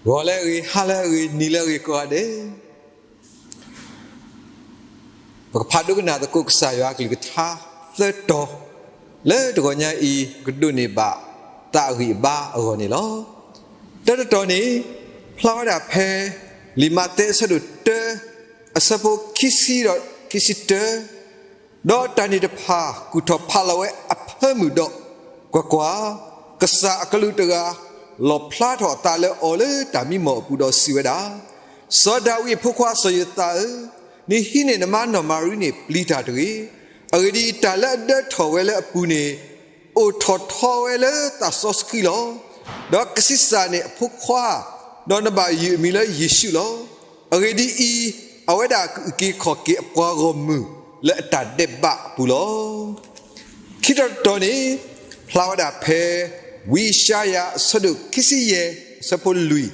ဂီၤလၢအဂ့ၤ, ဟါလၢအဂ့ၤ, နံၤလၢအဂ့ၤကိးဂၤဒဲး, ပကဖးဒိကနၣ်သကိးကစၢ်ယွၤအကလုၢ်ကထါသၢတီၤ လၢတဂီၤညါအံၤ ကဒိးန့ၢ်ဘၣ်သးအဂံၢ်အဘါအဂီၢ်န့ၣ်လီၤ. တၢတတီၤန့ၣ် ဖျါဝဲဒၣ်ဖဲ လံာ်မးသဲအဆၢဒိၣ်တၢ အဆၢဖိခံဆံဒီးခံဆံတၢ, ဒီးတၢ်န့ၣ်တဖၣ်ကူၣ်ထီၣ်ဖးလီၤဝဲအဖၢမုၢ်ဒီး, ကွၢ်ကွၢ်, ကစၢ်အကလူးတဂၤ လီၣ်ဖျါထီၣ်အသးလၢအီၤလၢတၢ်မံမီၢ်အပူၤဒီးစံးဝဲဒၣ်, စီၤဒၤဝံးအဖိခွါစီၤယိၤသးဧၢ, နဟံးန့ၢ်နမါနီၢ်မၤရံန့ၣ်ပျံၤတၢ်တဂ့ၤ. အဂ့ၢ်ဒ်အံၤ, တၢ်လၢအဒၢထီၣ်ဝဲလၢအပူၤန့ၣ် အိၣ်ထီၣ်ထီဝဲလၢသးစီဆှံလီၤ. ဒီးကဆံးစၢ်န့ၢ်အဖိခွါ, ဒီးနဘၣ်ယုၢ်အမံၤလၢယ့ၣ်ၡူးလီၤ. အဂ့ၢ်ဒ်အံၤ, အဝဲဒၣ်ကအုၣ်က့ၤခီၣ်က့ၤအပှၤဂီၢ်မုၢ်လၢအတၢ်ဒဲးဘးအပူၤလီၤ. ခံတီၤတတီၤန့ၣ် ဖျါဝဲဒၣ်ဖဲ ဝံယၡါယၤအဆၢဒိၣ်ခံဆံယဲၢ် အဆၢဖိလွံၢ်,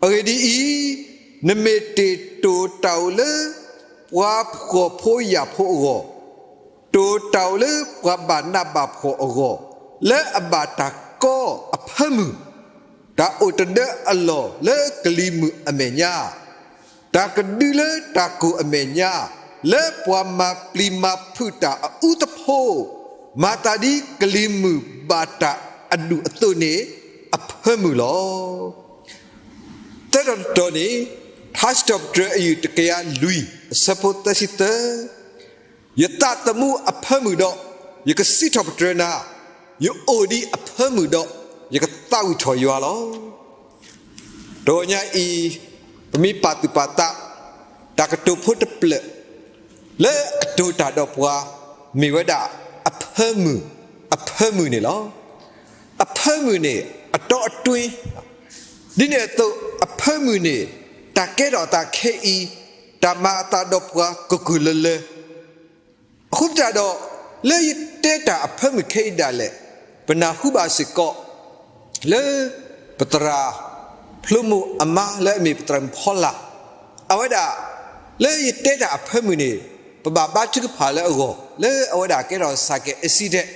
အဂ့ၢ်ဒ်အံၤ, နမ့ၢ်တ့ၢ်တိၢ်တၢ်အိၣ်လၢ ပှၤဖှီၣ်ဖိယာ်ဖိအဂီၢ်, တိၢ်တၢ်အိၣ်လၢပှၤဘၣ်နးဘၣ်ဖှီၣ်အဂီၢ်, လၢအဘၣ်တၢ်ကီအဖၢမုၢ်, တၢ်အိၣ်တဒၢအလီၢ်လၢကလံၤမုၢ်အမဲာ်ညါ, တၢ်ကဒုလၢတၢ်ကိၢ်အမဲာ်ညါ, လၢပှၤမၤပျံၤမၤဖုးတၢ်အအူသဖိ, မၤသးဒ်ကလံၤမုၢ်ဘၣ်တၢ်အဒူၣ်အသိးန့ၣ်အဖၢမုၢ်လီၤ. သၢတီၤတတီၤန့ၣ် ထါစံးထီၣ်ပတြၢၤအယုၢ်တကယၤလွံၢ် အဆၢဖိသၢဆံသၢ, ယသးသမူအဖၢမုၢ်ဒီး ယကစံးထီၣ်ပတြၢၤနၤ, ယအိၣ်ဒံးအဖၢမုၢ်ဒီး ယကသးဝံၣ်ထီၣ်ယွၤလီၤ. တဂီၤညါအံၤ ပမ့ၢ်ပာ်သူၣ်ပာ်သး တၢ်ကတိၤဖိတဖျၢၣ် လၢအကတိၤတၢ်ဒီးပှၤ မ့ၢ်ဝဲဒၣ်အဖၢမုၢ်, အဖၢမုၢ်န့ၣ်လီၤ. အဖၢမုၢ်န့ၣ် အတီအတွင်း, ဒ်န့ၣ်အသိး အဖၢမုၢ်န့ၣ် တၢ်ကဲထီၣ်အသးခဲအံၤ တၢ်မၤအသးဒီးပှၤကိၢ်ကိၢ်လၢၤလၢၤ အဃိသတးဒီး လၢယတဲတၢ်အဖၢမုၢ်ခဲအံၤဒၣ်လဲာ် ပနၢ်ဟူဘၣ်စ့ၢ်ကီး လၢပသရၣ်ဖျိမိၣ်အမါလၢအမ့ၢ်ပသရၣ်မုၣ်ဖီလာ် အဝဲဒၣ် လၢယတဲတၢ်အဖၢမုၢ်န့ၣ် ပဘၣ်ဘါထုကဖၣ်လၢအဂီၢ် လၢအဝဲဒၣ်ကဲထီၣ်စၢ်ကဲး accident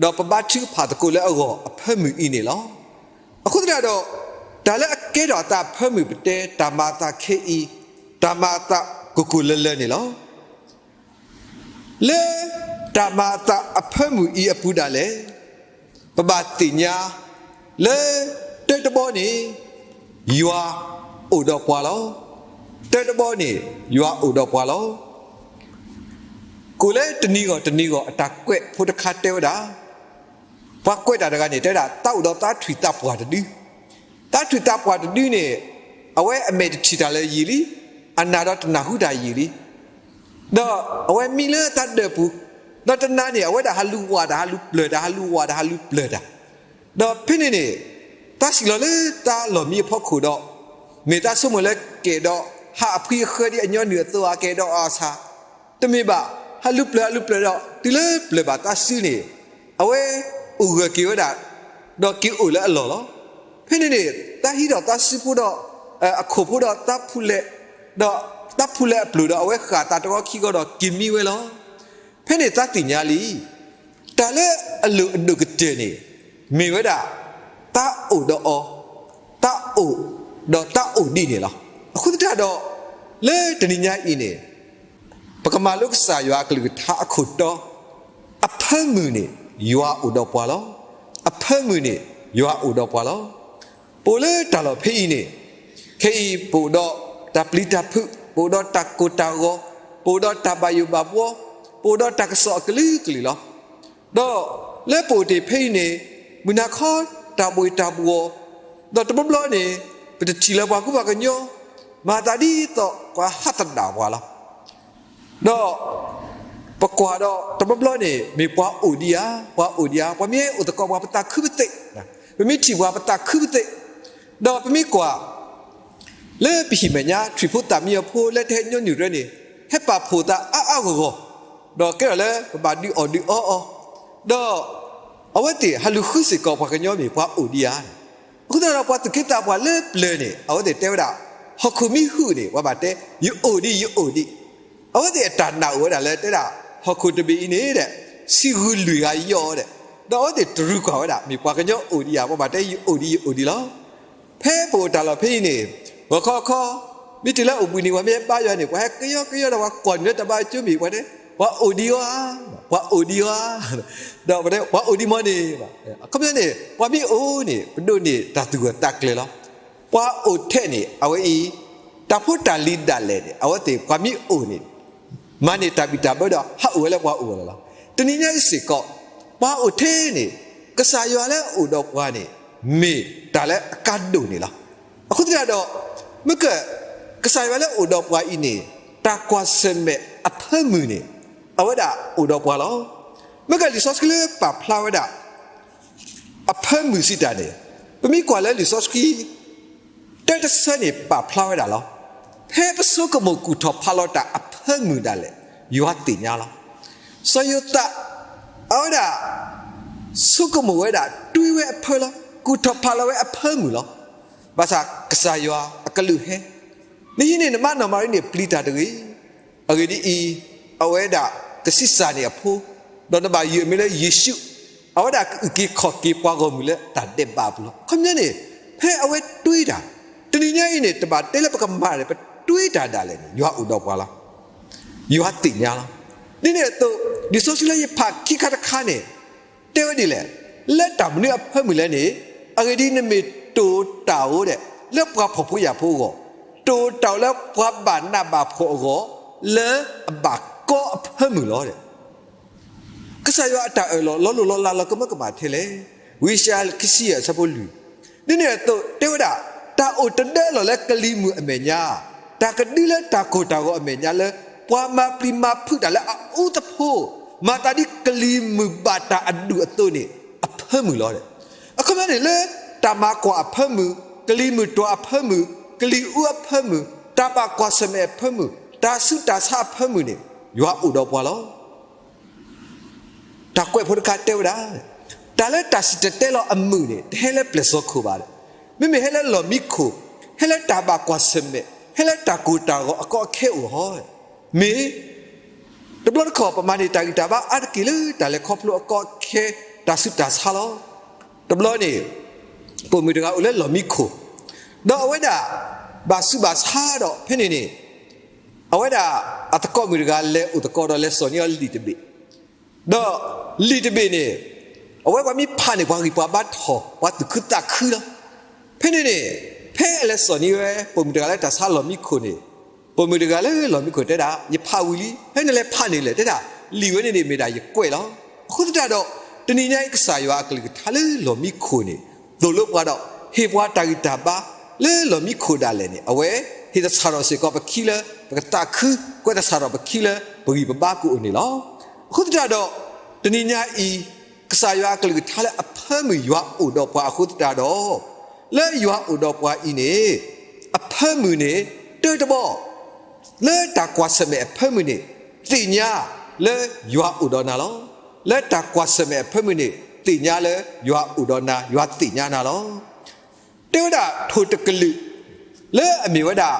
ဒီးပဘါထုကဖၣ်သကိးလၢအဂီၢ်အဖၢမုၢ်အံၤန့ၣ်လီၤ. အဃိသတးဒီး တၢ်လၢအကဲထီၣ်အသးအဖၢမုၢ်ပတဲ တၢ်မၤအသးခဲအံၤ တၢ်မၤအသးကိၢ်ကိၢ်လၢၤလၢၤန့ၣ်လီၤ. လၢတၢ်မၤအသးအဖၢမုၢ်အံၤအပူၤဒၣ်လဲာ် ပဘၣ်သ့ၣ်ညါ လၢတၢတဘီန့ၣ် ယွၤအိၣ်ဒီးပှၤလီၤ. တၢတဘီန့ၣ် ယွၤအိၣ်ဒီးပှၤလီၤ. ကွၢ်လၢတနံၤဂီၢ်တနံၤဂီၢ် အတၢ်ကွဲးဖိတခါတဲဝဲဒၣ် ပှၤကွဲးတၢ်တဂၤန့ၣ် တဲဝဲဒၣ် သးအိၣ်ဒီးသးထွံၣ်သးပှၢ်တဒု သးထွံၣ်သးပှၢ်တဒုန့ၣ် အဝဲအမဲာ်တထံၣ်တၢ်လၢယံာ်လံ, အနၢ်ဒီးတနၢ်ဟူတၢ်ယံာ်လံ. ဒီးအဝဲမံလၢသးဒၢးပူၤ, ဒီးတနၤန့ၣ် အဝဲဒၣ်ဟးလူၤဝၣ်တၢ် ဟးလူၤပျၢၤတၢ် ဟးလူၤဝၣ်တၢ် ဟးလူၤပျၢၤတၢ်, ဒီးဖဲန့ၣ်န့ၣ် သးစံၣ်လီၤလၢသးလီၢ်မံအဖီခိၣ်ဒီး မ့ၢ်သးဆိကမိၣ်လၢကဲၣ်ဒီး ဟးအဖှံအဃၢဒ်အညီနုၢ်အသိးဧါ ကဲၣ်ဒီးအီၣ်ဆၣ် တမ့ၢ်ဘၣ်, ဟးလူၤပျၢၤ ဟးလူၤပျၢၤဒီး တုၤလၢပျၢၤဘၣ်သးစုန့ၣ် အဝဲအိၣ်ဂၢၢ်က့ၤဝဲဒၣ် ဒီးက့ၤအိၣ်လၢအလီၢ်လီၤ. ဖဲန့ၣ်န့ၣ် သးဟံးထီၣ်သးစုဖိဒီး အခိၣ်ဖိဒီးသးဖူလဲၣ်, ဒီးသးဖူလဲၣ်အပျိၢ်ဒီး အဝဲဃၣ်သးတဂီၤခံဂီၤဒီးက့ၤမံဝဲလီၤ. ဖဲန့ၣ်သးသ့ၣ်ညါလံ တၢ်လၢအလိၣ်အဒိၣ်ကတၢၢ်န့ၣ် မ့ၢ်ဝဲဒၣ် သးအိၣ်ဒီးအီၤ, သးအိၣ်ဒီးသးအိၣ်ဒံးန့ၣ်လီၤ. အဃိသတးဒီး လၢတနံၤညါအံၤန့ၣ် ပကမၤလိကစၢ်ယွၤအကလုၢ်ကထါအခိၣ်တီ, အဖၢမုၢ်န့ၣ် ယွၤအိၣ်ဒီးပှၤလီၤ. အဖၢမုၢ်န့ၣ် ယွၤအိၣ်ဒီးပှၤလီၤ. ပအိၣ်လၢတၢ်လီၢ်ဖဲအံၤန့ၣ် ခဲအံၤပအိၣ်ဒီးတၢ်ပျံၤတၢ်ဖုး, ပအိၣ်ဒီးတၢ်ကိၢ်တၢ်ဂီၤ, ပအိၣ်ဒီးတၢ်ဘၣ်ယိၣ်ဘၣ်ဘှီ, ပအိၣ်ဒီးတၢ်ကစီၣ်အကလုာ်ကလုာ်လီၤ. ဒီးလၢပအိၣ်တ့ၢ်ဖဲအံၤန့ၣ် မုၢ်နၤခီတၢ်ဘှ့ၣ်တၢ်ဘှီၣ်, ဒီးတဘျီဘျီန့ၣ် ပတထံၣ်လၢၤပှၤကူပှၤကညီ, မၤသးဒ်သိးပှၤဟးသဒၣ်ပှၤလီၤ. ဒီးပကွၢ်ဒီးတဘျီဘျီန့ၣ် မ့ၢ်ပှၤအိၣ်ဒံးဧါ, ပှၤအိၣ်ဒံးဧါ, ပှၤမ့ၢ်အိၣ်သကိးပှၤ ပသးခုပသ့ၣ်, ပမ့ၢ်ထံၣ်ပှၤ ပသးခုပသ့ၣ်, ဒီးပမ့ၢ်ကွၢ် လၢပဟံၣ်မဲာ်ညါ ထွံၣ်ဖိသၣ်မံအီၤဖိ လၢတဟဲညီနုၢ်ရဲန့ၣ် ဟဲပာ်ဖှိၣ်သးအါအါဂီၢ်ဂီၢ်, ဒီးကဲထီၣ်လၢပဘၣ်ဒုးအီၣ်ဒုးအီအီၤ, ဒီးအဝဲသ့ၣ်ဟးလူၤဃုစ့ၢ်ကီးပှၤကညီမ့ၢ်ပှၤအိၣ်ဒံးဧါ. အဃိသတးဒီး ပှၤသူၣ်က့သးပှၢ်လၢပျၢၤန့ၣ် အဝဲသ့ၣ်တဲဝဲဒၣ် ဟီၣ်ခိၣ်မ့ၢ်ဟုၣ်န့ၣ် ပှၤဘၣ်တဲ ယအိၣ်ဒံး ယအိၣ်ဒံး. အဝဲသ့ၣ်အတၢ်နာ်အိၣ်ဝဲဒၣ်လၢတဲဒၣ် ဟီၣ်ခိၣ်တဘ့ၣ်အံၤန့ၣ်ဒီး ဆံးဂုာ်လွံၢ်ဂၤယီၤဒီး ဒီးအဝဲသ့ၣ်တရူးကွၢ်ဝဲဒၣ် မ့ၢ်ပှၤကညီအိၣ်ဒံးဧါ, ပှၤဘၣ်တဲ ယအိၣ်ဒံး ယအိၣ်ဒံးလီၤ. ဖဲပအိၣ်တၢ်လီၢ်ဖဲအံၤန့ၣ်, ဂီၤခီခီ, မ့ၢ်တုၤလၢအိၣ်ဘှံးနံၤ ပှၤမ့ၢ်ဟဲဘါယွၤန့ၣ် ပှၤဟဲကယီကယီဒီးပှၤကွၢ်နုာ်လၢတၢ်ဘါအကၠိမ့ၢ်ပှၤတဲ, ပှၤအိၣ်ဒံးဧါ, ပှၤအိၣ်ဒံးဧါ, ဒီးပှၤတဲ ပှၤအိၣ်ဒံးမ့ၢ်န့ၣ်, အခီပညီန့ၣ် ပှၤမ့ၢ်အိၣ်န့ၣ် ပဒိးန့ၢ်တၢ်သူၣ်ဂၢၢ်သးကျၢၤလီၤ. ပှၤအိၣ်ထဲန့ၣ် အဝဲအံၤ တၢ်ဖိတၢ်လံၤဒၣ်လဲာ်န့ၣ် အဝဲသ့ၣ်ပှၤမ့ၢ်အိၣ်န့ၣ် မၤန့ၢ်တၢ်ဘံၣ်တၢ်ဘၢဒီးဟးအိၣ်ဝဲလၢပှၤအအိၣ်လီၤလီၤ. တနံၤညါအံၤစ့ၢ်ကီး ပှၤအိၣ်ထဲန့ၣ် ကစၢ်ယွၤလၢအအိၣ်ဒီးပှၤန့ၣ် မ့ၢ်တၢ်လၢအကါဒိၣ်န့ၣ်လီၤ. အဃိသတးဒီး မ့ၢ်က ကစၢ်ယွၤလၢအအိၣ်ဒီးပှၤအံၤန့ၣ် တၢ်ကွၢ်ဆၢၣ်မဲာ်အဖၢမုၢ်န့ၣ် အဝဲဒၣ်အိၣ်ဒီးပှၤလီၤ. မ့ၢ်ကလံာ်စီဆှံလၢပာ်ဖျါဝဲဒၣ် အဖၢမုၢ်စံးတၢ်န့ၣ်, ပမ့ၢ်ကွၢ်လၢလံာ်စီဆှံ တၢတဆၢန့ၣ် ပာ်ဖျါဝဲဒၣ်လီၤ. ဖဲပဆိကမိၣ်ကူၣ်ထီၣ်ဖးလီၤတၢ်အဖၢမုၢ်ဒၣ်လဲာ် ယွၤသ့ၣ်ညါလီၤ. စီၤယိၤသး အဝဲဒၣ် ဆိကမိၣ်ဝဲဒၣ် တွေးဝဲအဖၢလီၤ. ကူၣ်ထီၣ်ဖးလီၤဝဲအဖၢမုၢ်လီၤ. ဘၣ်ဆၣ်ကစၢ်ယွၤအကလုၢ်ဟဲ, နဟံးန့ၢ်နမါနီၢ်မၤရံန့ၣ် ပျံၤတၢ်တဂ့ၤ. အဂ့ၢ်ဒ်အံၤ, အဝဲဒၣ်ကဆံးစၢ်န့ၢ်အဖိ, ဒီးနဘၣ်ယုၢ်အမံၤလၢယ့ၣ်ၡူး, အဝဲဒၣ်ကအုၣ်က့ၤခီၣ်က့ၤပှၤဂီၢ်မုၢ်လၢတၢ်ဒဲးဘးအပူၤလီၤ. အခီပညီန့ၣ် ဖဲအဝဲတွေးတၢ်, တနံၤညါအံၤန့ၣ် တဘၣ်တဲလၢပကမၤဒီး ပတွေးတၢ်ဒၣ်လဲာ်န့ၣ် ယွၤအိၣ်ဒီးပှၤလီၤ. ယွၤသ့ၣ်ညါလီၤ. ဒ်န့ၣ်အသိး လံာ်စီဆှံလၢယဖးခံခါတခါန့ၣ် တဲဝဲဒ်လဲၣ်, လၢတၢ်မနုၤအဖၢမုၢ်လဲၣ်န့ၣ်, အဂ့ၢ်ဒ်အံၤ နမ့ၢ်တိၢ်တၢ်ဧိၤဒီး လၢပှၤဖှီၣ်ဖိယာ်ဖိအဂီၢ်, တိၢ်တၢ်ဧိၤလၢပှၤဘၣ်နးဘၣ်ဖှီၣ်အဂီၢ်, လၢအဘၣ်ကီအဖၢမုၢ်လီၤ. ကစၢ်ယွၤအတၢ်အၢၣ်လီၤ လီၤလိၢ်လီၤလးလီၤကမၢကမၣ်ထဲလဲၣ်. ဝံယၡါယၤ ခံဆံယဲၢ် အဆၢဖိလွံၢ်, ဒ်န့ၣ်အသိးတဲဝဲဒၣ်, တၢ်အိၣ်တဒၢလီၢ်လၢကလံၤမုၢ်အမဲာ်ညါ, တၢ်ကဒုလၢတၢ်ကိၢ်တၢ်ဂီၤအမဲာ်ညါလၢ ပှၤမၤပျံၤမၤဖုးတၢ်လၢအအူသဖိ, မၤသးဒ်ကလံၤမုၢ်ဘၣ်တၢ်အဒူၣ်အသိးန့ၣ် အဖၢမုၢ်လီၤ. အခီပညီန့ၣ် လၢတၢ်မၤကွၢ်အဖၢမုၢ်, ကလံၤမုၢ်တွၤအဖၢမုၢ်, ကလံၤအူအဖၢမုၢ်, တၢ်ဘၣ်ကွၢ်ဆၢၣ်မဲာ်အဖၢမုၢ်, တၢ်ဆူးတၢ်ဆါအဖၢမုၢ်န့ၣ် ယွၤအိၣ်ဒီးပှၤလီၤ. တၢ်ကွဲးဖိတခါတဲဝဲဒၣ်, တၢ်လၢတၢ်စံၣ်တဲၤတဲလီၤအမုာ်န့ၣ် တဟဲလၢပျဲၢ်စီခိၣ်ဘၣ်, မ့မ့ၢ်ဟဲလၢလီၢ်မံခိၣ်, ဟဲလၢတၢ်ဘၣ်ကွၢ်ဆၢၣ်မဲာ်, ဟဲလၢတၢ်ကိၢ်တၢ်ဂီၤအကီအခဲအိၣ်ဟီ, မ့ၢ် တဘျီတခီၣ် ပမၤန့ၢ်တၢ်ဂံၢ်တၢ်ဘါအါတက့ၢ်လၢတၢ်လဲၤခီဖျိအကီအခဲ တၢ်ဆူးတၢ်ဆါလီၤ. တဘျီန့ၣ် ပိာ်မုၣ်တဂၤအိၣ်လၢလီၢ်မံခိၣ်, ဒီးအဝဲဒၣ် ဘၣ်ဆူးဘၣ်ဆါဒီးဖဲန့ၣ်န့ၣ် အဝဲဒၣ်အသကိးမုၣ်တဂၤလဲၤအိၣ်သကိးဒီးလဲၤစိာ်န့ၢ်အီၤလံာ်တဘ့ၣ်, ဒီးလံာ်တဘ့ၣ်န့ၣ် အဝဲပှၤမ့ၢ်ဖးန့ၣ် ပှၤဂံၢ်ပှၤဘါထီၣ် ပှၤသူၣ်ခုသးခုလီၤ. ဖဲန့ၣ်န့ၣ် ဖဲအလဲၤစိာ်န့ၢ်ဝဲ ပိာ်မုၣ်တဂၤလၢတၢ်ဆါလီၢ်မံခိၣ်န့ၣ် ပိာ်မုၣ်တဂၤလၢလီၢ်မံခိၣ်တဲဒၣ် ယဖးဝံၤလံ, ဖဲနလဲၤဖးန့ၣ်လဲၣ် တဲဒၣ် လံာ်ဝဲန့ၣ်န့ၣ်မ့ၢ်ဒၣ်ယကွဲးလီၤ. အဃိသတးဒီး တနံၤညါအံၤကစၢ်ယွၤအကလုၢ်ကထါလၢလီၢ်မံခိၣ်န့ၣ် သိၣ်လိပှၤဒီး ဟ့ၣ်ပှၤတၢ်ဂံၢ်တၢ်ဘါ လၢလီၢ်မံခိၣ်ဒၣ်လဲာ်န့ၣ် အဝဲဟ့ၣ်သဆၣ်ထီၣ်စ့ၢ်ကီးပခံလၢ ပကသးခု, ကွဲးသဆၣ်ထီၣ်ပခံလၢ ပဂံၢ်ပဘါကအိၣ်န့ၣ်လီၤ. အဃိသတးဒီး တနံၤညါအံၤ ကစၢ်ယွၤအကလုၢ်ကထါလၢအဖၢမုၢ်ယွၤအိၣ်ဒီးပှၤအဃိသတးဒီး လၢယွၤအိၣ်ဒီးပှၤအံၤန့ၣ် အဖၢမုၢ်န့ၣ် တၢတဘီ လၢတၢ်ကွၢ်ဆၢၣ်မဲာ်အဖၢမုၢ်န့ၣ် သ့ၣ်ညါလၢယွၤအိၣ်ဒီးနၤလီၤ. လၢတၢ်ကွၢ်ဆၢၣ်မဲာ်အဖၢမုၢ်န့ၣ် သ့ၣ်ညါလၢယွၤအိၣ်ဒီးနၤ, ယွၤသ့ၣ်ညါနၤလီၤ. တဲဝဲဒၣ်ထိၣ်တကလုာ် လၢအမ့ၢ်ဝဲဒၣ်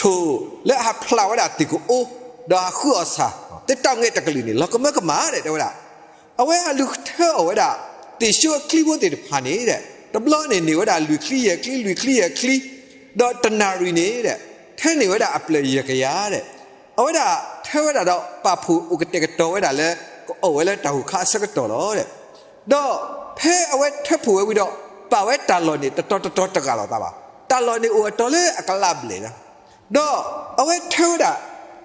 ထိၣ်လၢအဟးဖျါဝဲဒၣ်သ့ၣ်ကအိ ဒီးဟးဃုအီၣ်ဆၣ် သ့ၣ်တၢ်ငဲၢ်တကလုာ်န့ၣ် လီၤကမၢကမၣ်ဒီးတဲဝဲဒၣ် အဝဲဟးလူၤထၢအီၣ်ဝဲဒၣ် သ့ၣ်ဆိအချံဖိသ့ၣ်တဖၣ်န့ၣ်ဒီး တဘျီန့ၣ်န့ၢ်ဝဲဒၣ်လွံၢ်ချံယဲၢ်ချံ လွံၢ်ချံယဲၢ်ချံ, ဒီးတနၣ်ရံၣ်န့ၣ်ဒီး ထဲန့ၢ်ဝဲဒၣ်အပျဲၢ်ယဲၢ်ကယၤဒီး အဝဲဒၣ်ထၢဝဲဒၣ်ဒီးပာ်ဖှိၣ်အိၣ်ကတဲာ်ကတီၤဝဲဒၣ်လၢ ကအီၣ်ဝဲလၢတၢ်ဟူးခါအဆၢကတီၢ်လီၤ. ဒီးဖဲအဝဲထၢဖှိၣ်ဝဲဝံၤဒီး ပာ်ဝဲတၢ်လီၢ်န့ၣ်တတီၤတတီၤတဂၤလီၤသးဘၣ်. တၢ်လီၢ်န့ၣ်အိၣ်အတီၤလၢအကလးဘျဲၣ်လီၤ. ဒီးအဝဲထၢဝဲဒၣ်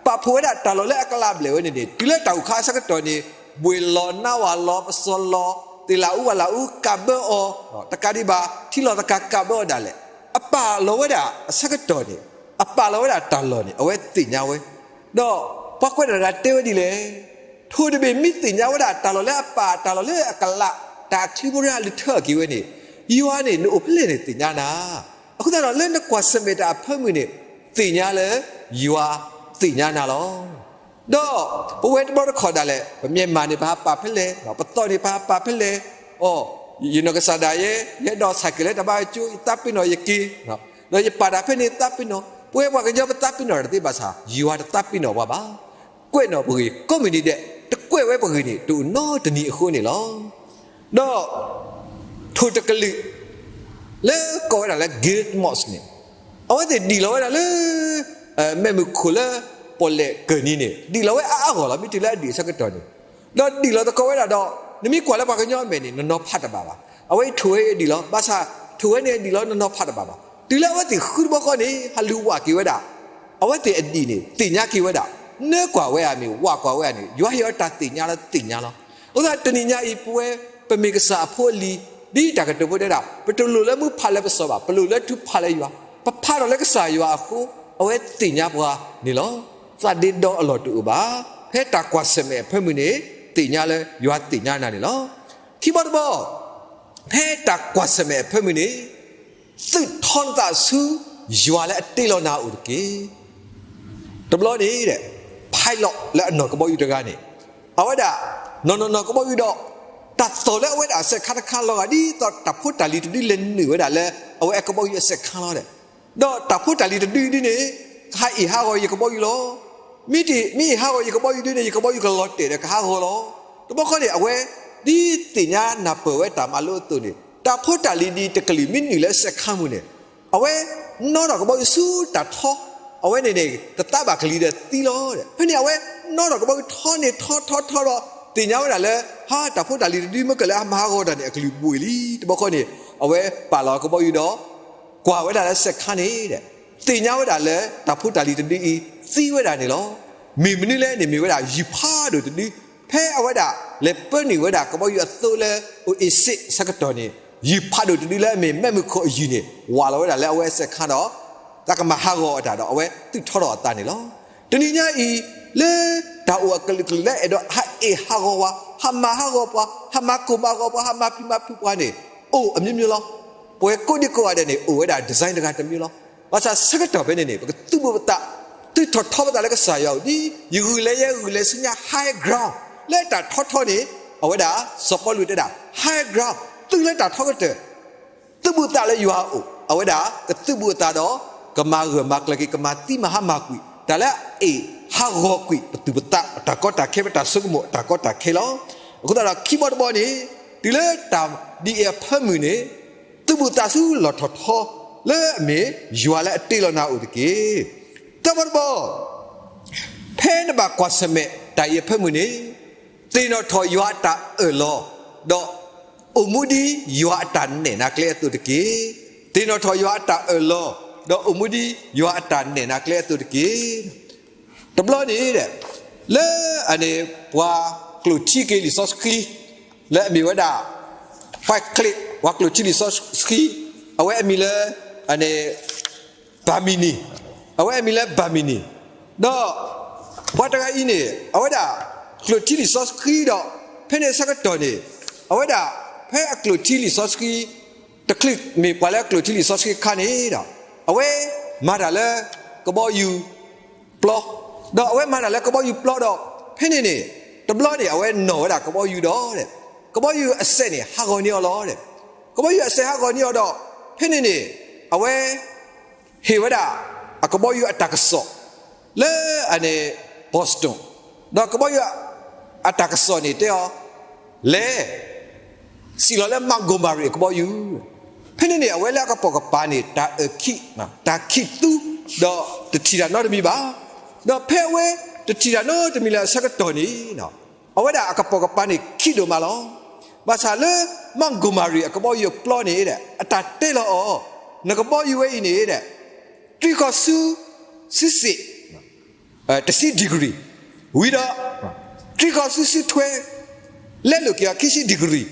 ပာ်ဖှိၣ်ဝဲဒၣ်တၢ်လီၢ်လၢအကလးဘျဲၣ်ဝဲန့ၣ်န့ၣ် တုၤလၢတၢ်ဟူးခါအဆၢကတီၢ်န့ၣ် ဘှ့ၣ်လီၤ နါဝၤလီၤ ပစီၤလီၤ သ့ၣ်လးအူဝးလးအူကးဘၢအီၤ တကးဒံးဘၣ် ထံလီၤသကၤကးဘၢအီၤဒၣ်လဲာ် အပာ်လီၤဝဲဒၣ်အဆၢကတီၢ်န့ၣ် အပာ်လီၤဝဲဒၣ်တၢ်လီၢ်န့ၣ် အဝဲသ့ၣ်ညါဝဲ ဒီးပှၤကွဲးတၢ်တဂၤတဲဝဲဒ်လဲၣ်, ထိၣ်တဘ့ၣ်မ့ၢ်သ့ၣ်ညါဝဲဒၣ်တၢ်လီၢ်လၢအပာ် တၢ်လီၢ်လၢအကလး တၢ်ချံဖိတၢ်လူၤထၢအီၤက့ၤဝဲန့ၣ် ယွၤန့ၣ် နအိၣ်ဖဲလဲၣ်န့ၣ်သ့ၣ်ညါနၤ. အဃိသတးဒီးလၢနကွၢ်ဆၢၣ်မဲာ်တၢ်အဖၢမုၢ်န့ၣ် သ့ၣ်ညါလၢယွၤသ့ၣ်ညါနၤလီၤ. ဒီးပဝဲတဘျီတခီၣ်ဒၣ်လဲာ် ပမ့ၢ်မၤန့ၣ် ပဟးပာ်ဖဲလဲၣ်, ပသီန့ၣ် ပဟးပာ်ဖဲလဲၣ်, အိ ယနီၢ်ကစၢ်ဒၣ်ယဲ ယအဲၣ်ဒိးဆဲးကဲးလၢတၢ်ဘါကၠိ ယသးပ့ၤနီၣ်ယက့ၤ, ဒီးယပာ်တၢ်ဖဲန့ၣ်သးပ့ၤနီၣ်, ပဝဲပှၤကညီပသးပ့ၤနီၣ်တသ့ဘၣ်ဆၣ် ယွၤတသးပ့ၤနီၣ်ပှၤဘၣ်. ကွဲးနီၣ်ပဂ့ၢ်ကိးမုၢ်နံၤဒဲး, တကွဲးဝဲပဂ့ၢ်န့ၣ် တအိၣ်နီတနံၤအဃိန့ၣ်လီၤ. ဒီးထိၣ်တကလုာ် လၢကိးဝဲဒၣ်လၢ Gilmour န့ၣ်, အဝဲသ့ၣ်ဒံၣ်လီၤဝဲဒၣ်လၢ မဲးမုၢ်ခိၣ်လၢ ပီၣ်လဲၣ်ကၢၢ်နံၤန့ၣ် ဒံၣ်လီၤဝဲအါအါဂီၢ်လီၤ. မ့ၢ်တုၤလၢအဒံၣ်အဆၢကတီၢ်န့ၣ်, ဒီးဒံၣ်လီၤသကိးဝဲဒၣ်ဒီး နမ့ၢ်ကွၢ်လၢပှၤကညီအမဲာ်န့ၣ် နီၢ်နီၢ်ဖးတဘၣ်ဘၣ်. အဝဲအံၤထိၣ်ဝဲအဒံၣ်လီၤ, ဘၣ်ဆၣ်ထိၣ်ဝဲန့ၣ်အဒံၣ်လီၤနီၢ်နီၢ်ဖးတဘၣ်ဘၣ်. တုၤလၢအဝဲသ့ၣ်ဃုတဘျီဃီန့ၣ် ဟးလူၤဝးက့ၤဝဲဒၣ် အဝဲသ့ၣ်အဒံၣ်န့ၣ် သ့ၣ်ညါက့ၤဝဲဒၣ်, နၢကွၢ်ဝဲဧါမ့ၢ် ဝးကွၢ်ဝဲဧါန့ၣ် ယွၤဟ့ၣ်အီၤတၢ်သ့ၣ်ညါလၢသ့ၣ်ညါလီၤ. အဃိသတးတနံၤညါအံၤ ပဝဲ ပမ့ၢ်ကစၢ်အဖိအလံၤ ဒ်တၢ်ကတိၤဖိတဲဒၣ် ပတလိၣ်လၢမူဖးလၢပစီၤဘၣ်, ပလိၣ်လၢထုကဖၣ်လၢယွၤ, ပဖးထီၣ်လၢကစၢ်ယွၤအဃိ အဝဲသ့ၣ်ညါပှၤန့ၣ်လီၤ. သးဒ့ဒီအလီၢ်တအိၣ်ဘၣ်. ဖဲတၢ်ကွၢ်ဆၢၣ်မဲာ်အဖၢမုၢ်န့ၣ် သ့ၣ်ညါလၢယွၤသ့ၣ်ညါနၤန့ၣ်လီၤ. ခံဘီတဘီ ဖဲတၢ်ကွၢ်ဆၢၣ်မဲာ်အဖၢမုၢ်န့ၣ် သုးထီနသးဆူယွၤလၢအတ့လီၤနၤအအိၣ်တက့ၢ်. တဘျီန့ၣ် pilot လၢအနီၢ်ကဘီယူၤတဂၤန့ၣ် အဝဲဒၣ် နီၢ်နီၢ်နီၢ်ကဘီယူၤဒီး တၢ်သီၣ်လၢအဝဲဒၣ်အစဲးခါတခါလီၤဂာ် ဒ်သိးတၢ်ဖိတၢ်လံၤတဒုလဲၤနုာ်ဝဲဒၣ်လၢ အဝဲအကဘီယူၤအစဲးခါလီၤဒီး ဒီးတၢ်ဖိတၢ်လံၤတဒုဒ်န့ၣ် ကဟးအ့ၣ်ဟးဂီၤယကဘီယူၤလီၤ. မ့ၢ်တ့ၢ် မ့ၢ်အ့ၣ်ဟးဂီၤယကဘီယူၤဒ်န့ၣ် ယကဘီယူၤကလီၤတဲာ်ဒီးကဟးဂီၤလီၤ. တဘျီဃီန့ၣ် အဝဲ ဒ်သ့ၣ်ညါနၢ်ပၢၢ်ဝဲတၢ်မၤလိအသိးန့ၣ် တၢ်ဖိတၢ်လံၤဒ်တကလုာ်မ့ၢ်နုာ်လၢအစဲးခါမူန့ၣ် အဝဲ နီဒီးကဘီယူၤဆူတၢ်ထီ အဝဲန့ၣ်န့ၣ် တသးဘၣ်ကလံၤဒီးသံလီၤ. ဖဲန့ၣ် အဝဲ နီဒီးကဘီယူၤထီန့ၣ်ထီထီထီဒီး သ့ၣ်ညါဝဲဒၣ်လၢ ဟါ တၢ်ဖိတၢ်လံၤတဒုမ့ၢ်ကလၢအမၤဟးဂီၤတၢ်န့ၣ် အကလုၢ်ဘှံးလံ. တဘျီဃီန့ၣ် အဝဲပာ်လီၤကဘီယူၤဒီး ကွၢ်ဝဲဒၣ်လၢစဲးခါန့ၣ် သ့ၣ်ညါဝဲဒၣ်လၢ တၢ်ဖိတၢ်လံၤတဒုအံၤ သံဝဲဒၣ်န့ၣ်လီၤ. မ့ၢ်မနုၤလဲၣ်န့ၣ် မ့ၢ်ဝဲဒၣ် ယုၢ်ဖးဒိၣ်တဒု ဖဲအဝဲဒၣ် လဲၤပၢနုာ်ဝဲဒၣ်ကဘီယူၤအသိလၢ အိၣ်အ့ၣ်စ့းအဆၢကတီၢ်န့ၣ် ယုၢ်ဖးဒိၣ်တဒုလၢအမ့ၢ်မဲးမုၢ်ခိၣ်အယုၢ်န့ၣ် ဝးလီၤဝဲဒၣ်လၢအဝဲအစဲးခါဒီး သးကမၤဟးဂီၤအတၢ်ဒီး အဝဲသုးထီထီၣ်အသးန့ၣ်လီၤ. တနံၤညါအံၤ လၢတၢ်အိၣ်အကလုာ်ကလုာ်လၢအဲၣ်ဒိးဟးအ့ၣ်ဟးဂီၤပှၤ, ဟးမၤဟးဂီၤပှၤ, ဟးမၤကိၢ်မၤဂီၤပှၤ, ဟးမၤပျံၤမၤဖုးပှၤန့ၣ် အိၣ်အမျိုးမျိုးလီၤ. ပဝဲကိးဒံကိးဂၤဒဲးန့ၣ် အိၣ်ဝဲဒၣ် design တဂၤတမျိုးလီၤ. ဘၣ်ဆၣ်ဆၢကတီၢ်ဖဲန့ၣ်န့ၣ် ပကသုးဘူးပသး, သုးထီၣ်ထီပသးလၢကစၢ်ယွၤအအိၣ်ဒ် ယဂုာ်လဲယဲဂုာ်လဲဆူညါ high ground လၢတၢ်ထီထီန့ၣ် အဝဲဒၣ် စီၤပီလူးတဲဒၣ် high ground သုးလၢတၢ်ထီကတၢၢ် သုးဘူးသးလၢယွၤအအိၣ် အဝဲဒၣ်ကသုးဘူးအသးဒီး ကမၤဂၢၢ်မၤကျၢၤက့ၤ ကမၤသံမၤဟါမၢ်ကွံာ် တၢ်လၢအအ့ၣ်ဟးဂီၤကွံာ် ပသူၣ်ပသးအတၢ်ကီတၢ်ခဲ ပတၢ်ဆိကမိၣ်အတၢ်ကီတၢ်ခဲလီၤ. အဃိသတးဒီးခံဘီတဘီန့ၣ် တုၤလၢတၢ်ဒ်အံၤအဖၢမုၢ်န့ၣ် သုးဘူးသးဆူလီၢ်ထီၣ်ထီ လၢအမ့ၢ်ယွၤလၢအတ့လီၤနၤအအိၣ်တက့ၢ်. သၢဘီတဘီ ဖဲနဘၣ်ကွၢ်ဆၢၣ်မဲာ်တၢ်အံၤအဖၢမုၢ်န့ၣ် သ့ၣ်နီၣ်ထီၣ်ယွၤအတၢ်အၢၣ်လီၤ ဒီးအိၣ်မူဒ်ယွၤအတၢ်နဲၣ်နၤကျဲအသိးတက့ၢ်. သ့ၣ်နီၣ်ထီၣ်ယွၤအတၢ်အၢၣ်လီၤ ဒီးအိၣ်မူဒ်ယွၤအတၢ်နဲၣ်နၤကျဲအသိးတက့ၢ်. တဘျီန့ၣ် လၢအန့ၣ် ပှၤကျိၣ်ထံက့ၤလံာ်စီဆှံ လၢအမ့ၢ်ဝဲဒၣ် Wycliffe ပှၤကျိၣ်ထံလံာ်စီဆှံ အဝဲအမံၤလၢ အန့ၣ် ဘၣ်မံၤနံၤ, အဝဲအမံၤလၢဘၣ်မံၤနံၤ, ဒီး ပှၤတဂၤအံၤန့ၣ် အဝဲဒၣ် ကျိၣ်ထံလံာ်စီဆှံဒီး ဖဲန့ၣ်အဆၢကတီၢ်န့ၣ် အဝဲဒၣ် ဖဲအကျိၣ်ထံလံာ်စီဆှံ တချုးမ့ၢ်ပှၤလၢအကျိၣ်ထံလံာ်စီဆှံအခါန့ၣ်ဒီး အဝဲမၤတၢ်လၢ ကဘီယူၤပျီ, ဒီးအဝဲမၤတၢ်လၢကဘီယူၤပျီဒီး ဖဲန့ၣ်န့ၣ် တဘျီန့ၣ် အဝဲနီၣ်ဝဲဒၣ်ကဘီယူၤဒီး ကဘီယူၤအစဲးန့ၣ် ဟးဂီၤန့ၢ်အီၤလီၤ. ကဘီယူၤအစဲးဟးဂီၤန့ၢ်အီၤဒီး ဖဲန့ၣ်န့ၣ် အဝဲ ဟ့ၣ်ဝဲဒၣ် အကဘီယူၤအတၢ်ကစီၣ် လၢအန့ၣ် Boston, ဒီးကဘီယူၤ အတၢ်ကစီၣ်န့ၣ် တဲအီၤ လဲၤ စံၣ်လီၤလၢ Montgomery အကဘီယူၤ, ဖဲန့ၣ်န့ၣ် အဝဲလၢအကပိာ်ကပၤန့ၣ် တၢ်အၢၣ်ခံး တၢ်ခံးသူ ဒီးတထံၣ်တၢ်နီတမံၤဘၣ်. ဒီးဖဲအဝဲတထံၣ်တၢ်နီတမံၤလၢအဆၢကတီၢ်န့ၣ် အဝဲဒၣ်အကပိာ်ကပၤန့ၣ် ခံးဒိၣ်မးလီၤ. ဘၣ်ဆၣ်လၢ Montgomery အကဘီယူၤအပျီန့ၣ် အတၢ်တဲလီၤအီၤ, နကဘီယူၤဝဲအံၤန့ၣ် တြံဃီၤဆူ ဆူစ့ၣ် တဆံ degree, ဝံၤဒီး တြံဃီၤဆူ ဆူထွဲ လဲလိာ်က့ၤအီၤ ခံဆံ degree,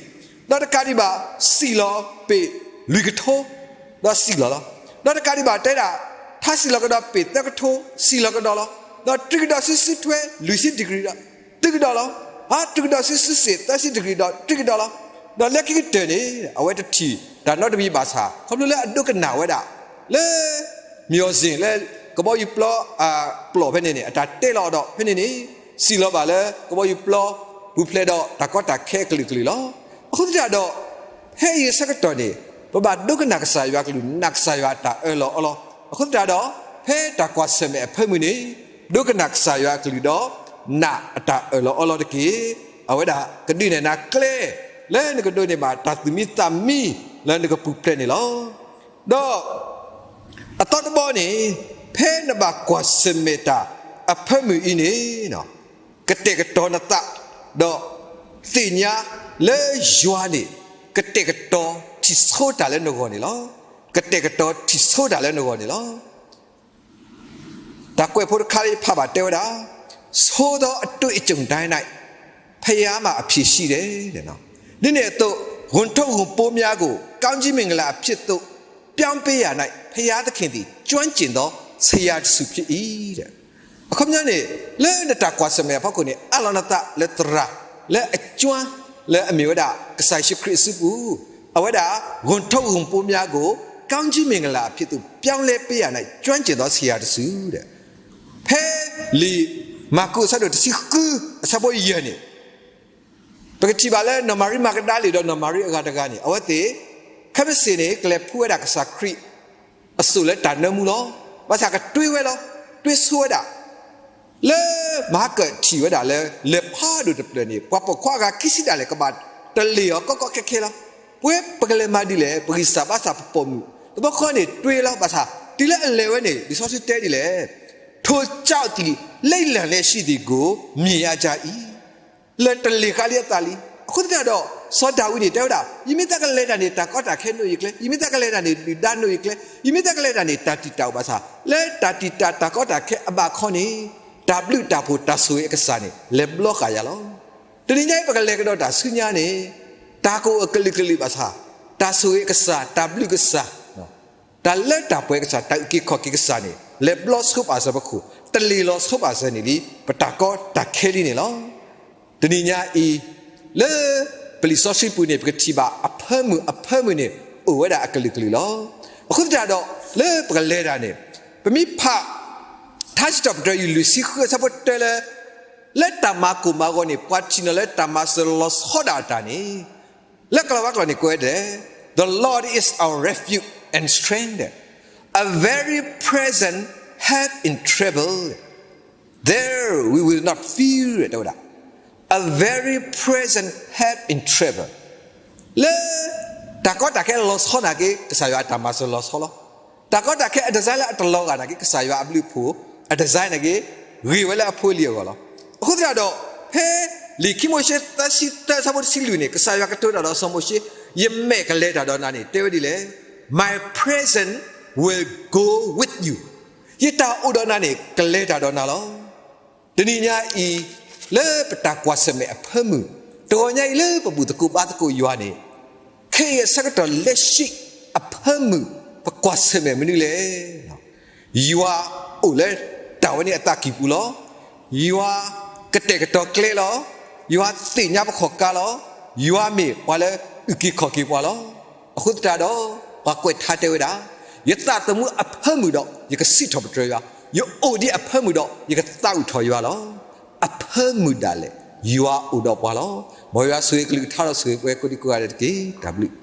ဒီးတကးဒံးဘၣ် စံၣ်လီၤပ့ၣ်လွံၢ်ကထိ ဒီးစံၣ်လီၤလီၤ. ဒီးတကးဒံးဘၣ်တဲဒၣ် ထါစံၣ်လီၤကဒီးပ့ၣ်သၢကထိ စံၣ်လီၤကဒီးလီၤ. ဒီးတြံကဒီးဆူ ဆူထွဲ လွံၢ်ဆံ degree ဒီး တြံကဒီးလီၤ. ဟါ တြံကဒီးဆူ ဆူစ့ၣ် သၢဆံ degree ဒီးတြံကဒီးလီၤ. ဒီးလၢခံကတၢၢ်န့ၣ် အဝဲတထံၣ်တၢ်နီတမံၤဘၣ်ဆၣ် ခီဖျိလၢအဒိကနၣ်ဝဲဒၣ် လၢ မျီၣ်စ့ၣ် လၢကဘီယူၤပျီ အပျီၢ်ဖဲန့ၣ်န့ၣ် အတၢ်တဲလီၤဒီး ဖဲန့ၣ်န့ၣ် စံၣ်လီၤဘၣ်လၢကဘီယူၤပျီ ပူၤဖျဲးဒီးတၢ်ကီတၢ်ခဲအကလုာ်ကလုာ်လီၤ. အဃိသတးဒီး ဖဲအံၤအဆၢကတီၢ်န့ၣ် ပဘၣ်ဒိကနၣ်ကစၢ်ယွၤအကလုၢ် နာ်ကစၢ်ယွၤအတၢ်အၢၣ်လီၤအီလီၤ. အဃိသတးဒီး ဖဲတၢ်ကွၢ်ဆၢၣ်မဲာ်အဖၢမုၢ်န့ၣ် ဒိကနၣ်ကစၢ်ယွၤအကလုၢ်ဒီး နာ်အတၢ်အၢၣ်လီၤအီလီၤတက့ၢ်. အဝဲဒၣ်ကဒုးနဲၣ်နၤကျဲ လၢနကဒိးန့ၢ်ဘၣ်တၢ်သူၣ်မံသးမံ လၢနကပူၤဖျဲးန့ၣ်လီၤ. ဒီးအသီတဘီန့ၣ်, ဖဲနဘၣ်ကွၢ်ဆၢၣ်မဲာ်တၢ်အဖၢမုၢ်အံၤန့ၣ်, ကတဲာ်ကတီၤနသး, ဒီးသ့ၣ်ညါလၢယွၤန့ၣ် ကတဲာ်ကတီၤထံၣ်ဆိတၢ်လၢနဂီၢ်န့ၣ်လီၤ. ကတဲာ်ကတီၤထံၣ်ဆိတၢ်လၢနဂီၢ်န့ၣ်လီၤ. တၢ်ကွဲးဖိတခါလၢယဖးဘၣ်တဲဝဲဒၣ်, ဆိုးသောအတွေ့အကြုံတိုင်း၌ ဘုရားမှာအဖြေရှိတယ်. ဒ်န့ၣ်အသိး, ဝန်ထုပ်ဝန်ပိုးများကို ကောင်းကြီးမင်္ဂလာအဖြစ်သို့ ပြောင်းပေးရာ၌ ဘုရားသခင်သည် ကျွမ်းကျင်သောဆရာတစ်ဆူဖြစ်၏. အခီပညီန့ၣ်, လၢနတၢ်ကွၢ်ဆၢၣ်မဲာ်အဖီခိၣ်န့ၣ် အးလီၤနသးလၢသရၣ်, လၢအကၠွမ်း, လၢအမ့ၢ်ဝဲဒၣ် ကစၢ်ယ့ၣ်ၡူးခရံာ်အစုပူၤ, အဝဲဒၣ် ဝန်ထုပ်ဝန်ပိုးများကို ကောင်းကြီးမင်္ဂလာအဖြစ်သို့ ပြောင်းလဲပေးရာ၌ ကျွမ်းကျင်သောဆရာတစ်ဆူ ဖဲလံာ်မၢ်ကူးအဆၢဒိၣ်တဆံဃု အဆၢဖိယဲၢ်န့ၣ်, ပကထံၣ်ဘၣ်လၢနီၢ်မၤရံမၤကဒၤလ့ၣ်ဒီးနီၢ်မၤရံအဂၤတဂၤန့ၣ်, အဝဲသ့ၣ် ခဲမုၢ်ဆ့ၣ်န့ၣ် ကလဲၤဖှူဝဲဒၣ်ကစၢ်ခရံာ်အစိၣ်လၢတၢ်နၢမူလီၤ. ဘၣ်ဆၣ်ကတွ့ဝဲလီၤ, တွ့ဆိဝဲဒၣ် လၢမၤကၢၢ်ထံၣ်ဝဲဒၣ်လၢ လၢၢ်ဖးဒိၣ်တဖျၢၣ်န့ၣ် ပှၤပိာ်ခွါအဂၤခံဆံဒၣ်လဲာ် ကဘၣ်တလ့ၢ်အီၤကီကီခဲခဲလီၤ. ပဝဲပကလဲၤမၤဒ်လဲၣ်, ပဂံၢ်စၢ်ဘါစၢ်ပပိာ်မုၣ်, တဘျီဃီန့ၣ်တွ့လီၤ. ဘၣ်ဆၣ်တုၤလၢအလဲၤဝဲန့ၣ် လံာ်စီဆှံတဲဒ်လဲၣ်, ထိုကျောက်သည် လှိုပ်လှန်လျက်ရှိသည်ကို မြင်ရကြ၏. လၢၢ်တလ့ၢ်ဃာ်လံအသးလံ. အဃိသတးဒီး စီၤဒၤဝံးန့ၣ်တဲဝဲဒၣ်, ယမ့ၢ်တၢ်ကလဲၤတၢ်န့ၣ် တၢ်ကီတၢ်ခဲနိၣ်ယကျဲ, ယမ့ၢ်တၢ်ကလဲၤတၢ်န့ၣ် ဒုၣ်ဒါနိၣ်ယကျဲ, ယမ့ၢ်တၢ်ကလဲၤတၢ်န့ၣ် တၢ်တံာ်တာ်အိၣ်ဘၣ်ဆၣ်, လၢတၢ်တံာ်တာ်တၢ်ကီတၢ်ခဲအဘၣ်ခီန့ၣ်, တၢ်ဘျုးတၢ်ဖှိၣ်တၢ်ဆိၣ်ဂ့ၤအကစၢ်န့ၣ် လဲၤဘျီဃာ်ယၤလီၤ. တနံၤညါအံၤ ပကလဲၤကဒီးတၢ်ဆူညါန့ၣ်, တၢ်ကအိၣ်အကလုာ်ကလုာ်ဘၣ်ဆၣ်, တၢ်ဆိၣ်ဂ့ၤအကစၢ်, တၢ်ဘျုးကစၢ်, တၢ်လၢတၢ်ပှဲၤကစၢ်, တၢ်အုၣ်က့ၤခီၣ်က့ၤကစၢ်န့ၣ် လဲၤဘျီဆိပာ်စၢၤပခိၣ်, တလ့ၢ်လီၤဆိပာ်စၢၤန့ၢ်လံ ပတၢ်ကီတၢ်ခဲလံန့ၣ်လီၤ. တနံၤညါအံၤ, လၢပလံာ်စီဆှံပူၤန့ၣ် ပကထံၣ်ဘၣ်အဖၢမုၢ်အဖၢမုၢ်န့ၣ် အိၣ်ဝဲဒၣ်အကလုာ်ကလုာ်လီၤ. အဃိသတးဒီး လၢပကလဲၤတၢ်န့ၣ်, ပမ့ၢ်ဖး ထါစံးထီၣ်ပတြၢၤ လွံၢ်ဆံဃု အဆၢဖိတၢလၢ လၢတၢ်မၤကိၢ်မၤဂီၤန့ၣ် ပှၤထံၣ်န့ၢ်လၢတၢ်မၤစၢၤလီၤဆီဒၣ်တၢ်န့ၣ်, လၢကလၤဝါကျိာ်န့ၣ် ကွဲးဒ်လဲၣ်, The Lord is our refuge and strength, a very present help in trouble, there we will not fear တဲဝဲဒၣ်, a very present help in trouble. လၢတၢ်ကီတၢ်ခဲလီၤဆီနာ်က့ ကစၢ်ယွၤအတၢ်မၤစၢၤလီၤဆီလီၤ. တၢ်ကီတၢ်ခဲအ design လၢအတလီၤဂာ်နာ်က့ ကစၢ်ယွၤအဘျုးအဖှိၣ်အ design နာ်က့ ဂ့ၤဝဲလၢအဖိအလံၤအဂီၢ်လီၤ. အဃိသတးဒီး ဖဲလံာ်ခံမိၤၡ့ သၢဆံသၢ အဆၢဖိတဆံလွံၢ်န့ၣ် ကစၢ်ယွၤကတိၤတၢ်ဒီးစီၤမိၤၡ့, ယမဲာ်ကလဲၤတၢ်ဒီးနၤန့ၣ် တဲဝဲဒ်လဲၣ်, My presence will go with you. ယတၢ်အိၣ်ဒီးနၤန့ၣ် ကလဲၤတၢ်ဒီးနၤလီၤ. တနံၤညါအံၤ, လၢပတၢ်ကွၢ်ဆၢၣ်မဲာ်အဖၢမုၢ်, တဂီၤညါအံၤလၢပဘူၣ်သကိးဘါသကိးယွၤန့ၣ်, ခဲအံၤအဆၢကတီၢ်လၢၡံးအဖၢမုၢ်, ပကွၢ်ဆၢၣ်မဲာ်မနုၤလဲၣ်. ယွၤအိၣ်လၢတၢ်ဝဲန့ၣ်အသးကံၢ်ပူၤလီၤ. ယွၤကတဲာ်ကတီၤကျဲလီၤ. ယွၤသ့ၣ်ညါပခီၣ်ကါလီၤ. ယွၤမ့ၢ်ပှၤလၢအုၣ်က့ၤခီၣ်က့ၤပှၤလီၤ. အဃိသတးဒီး ပှၤကွဲးထါတဲဝဲဒၣ်, ယသးသမူအဖၢမုၢ်ဒီး ယကစံးထီၣ်ပတြၢၤယွၤ, ယအိၣ်ဒံးအဖၢမုၢ်ဒီး ယကသးဝံၣ်ထီၣ်ယွၤလီၤ. အဖၢမုၢ်ဒၣ်လဲာ် ယွၤအိၣ်ဒီးပှၤလီၤ. မ်ယွၤဆိၣ်ဂ့ၤကလုၢ်ကထါဒီးဆိၣ်ဂ့ၤပှၤကိးဒံကိးဂၤဒဲးတက့ၢ်. တၢ်ဘျုး